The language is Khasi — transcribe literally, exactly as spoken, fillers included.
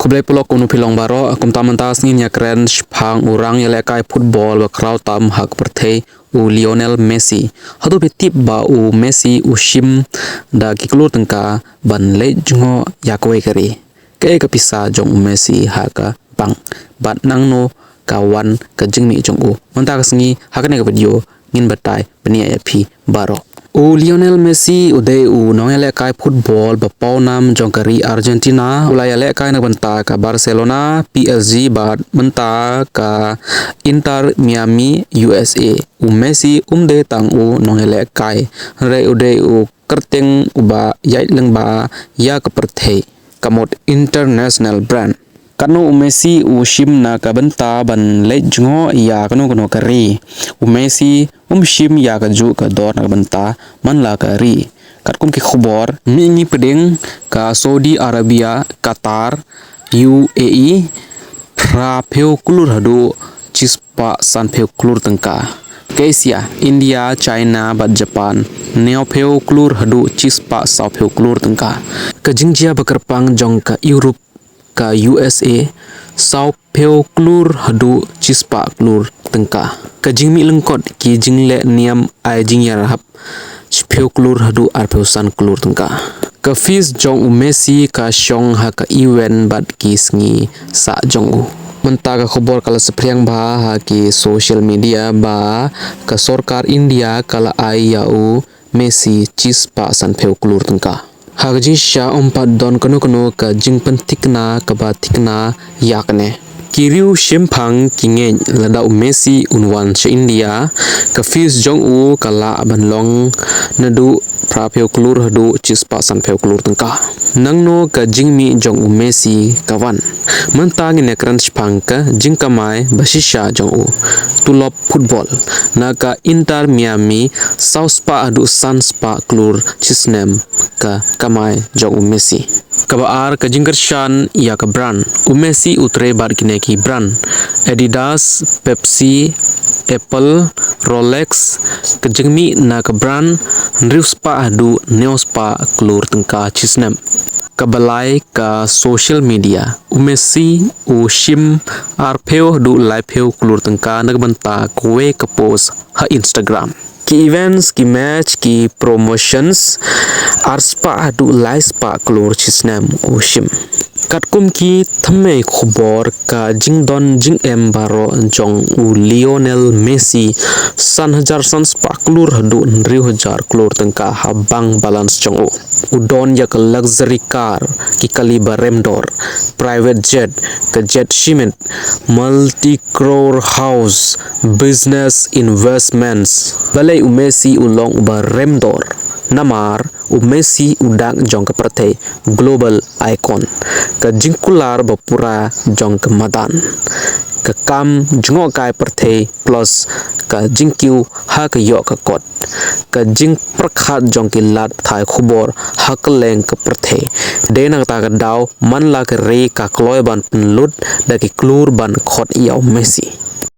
Blei paralok, kumno phi long baroh? Kumta mynta ka sngi ngin ïakren shaphang u rang ïalehkai football ba khraw tam ha ka pyrthei, u Lionel Messi. Hato phi tip ba u Messi u shim da ki klur tyngka ban leit jngoh ïa kawei ka ri? Kaei ka pisa jong u Messi ha ka bank, bad nangno ka wan ka jingmih jong u? Mynta ka sngi ha kane ka video ngin batai bniah ïa phi baroh. U Lionel Messi u dei u nongïalehkai football ba pawnam jong ka ri Argentina. U la ïalehkai na ka bynta ka Barcelona, P S G bad mynta ka Inter Miami, U S A. U Messi um dei tang u nongïalehkai, hynrei u dei u kyrteng uba ïaid lyngba ïa ka pyrthei, ka mut international brand. Katno u Messi u shim na ka bynta ban leit jngoh ïa kano kano ka ri? U Messi um shim ïa kajuh ka dor na ka bynta man la ka ri. Katkum ki khubor, mihngi pdeng ka Saudi Arabia, Qatar, U A E, phra phew klur haduh shispah san phew klur tyngka. Ka Asia, India, China bad Japan, hynñiew phew klur haduh shispah saw phew klur tyngka. Ka jingjia ba kyrpang jong ka Europe, ka U S A, saw phew klur haduh shispah klur tyngka. Ka jingmih lyngkot ki jingleh niam ai jingïarap, shiphew klur haduh arphew san klur tyngka. Ka fees jong u Messi ka shong ha ka event bad ki sngi sah jong u. Mynta ka khubor ka la saphriang bha ha ki social media ba ka sorkar India ka la ai ïa u Messi shispah san phew klur tyngka. Ha ka jingshisha um pat don kano kano ka jingpynthikna kaba thikna ïa kane. Ki riew shemphang ki ngeit lada u Messi un wan sha India, ka fees jong u ka lah ban long naduh phra phew klur haduh shispah san phew klur tyngka. Nangno ka jingmih jong u Messi ka wan? Mynta ngin ïakren shaphang ka jingkamai ba shisha jong u. Tulop football na ka Inter Miami, saw spah haduh san spah klur shisnem ka kamai jong u Messi. Kaba ar, ka jingkyrshan ïa ka brand. U Messi u trei bad kine ki brand: Adidas, Pepsi, Apple, Rolex. Ka jingmih na ka brand, hynriew spah haduh hynñiew spah klur tyngka shisnem. Kaba lai, ka social media. U Messi u shim arphew haduh laiphew klur tyngka na ka bynta kawei ka post ha Instagram. Ki events, ki match, ki promotions, arspah haduh laispah klur shisnem u shim. Katkum ki thymmei khubor, ka jingdon jingem baroh jong u Lionel Messi, san hajar san spah klur haduh hynriew hajar klur tyngka ha bank balance jong u. U don ïa ka luxury car, ki kali ba rem dor, private jet, ka jet shimet, multi crore house, business investments. Balei u Messi u long uba rem dor? Namar u Messi u dak jong ka pyrthei, global icon. Ka jingkular ba pura jong ka madan, ka kam jngohkai pyrthei plus ka jingkiew ha ka ïoh ka kot, ka jingpyrkhat jong ki lad pathai khubor ha kylleng ka pyrthei. Dei na kata ka daw man la ka ri ka kloi ban pynlut da ki klur ban khot ïa u Messi.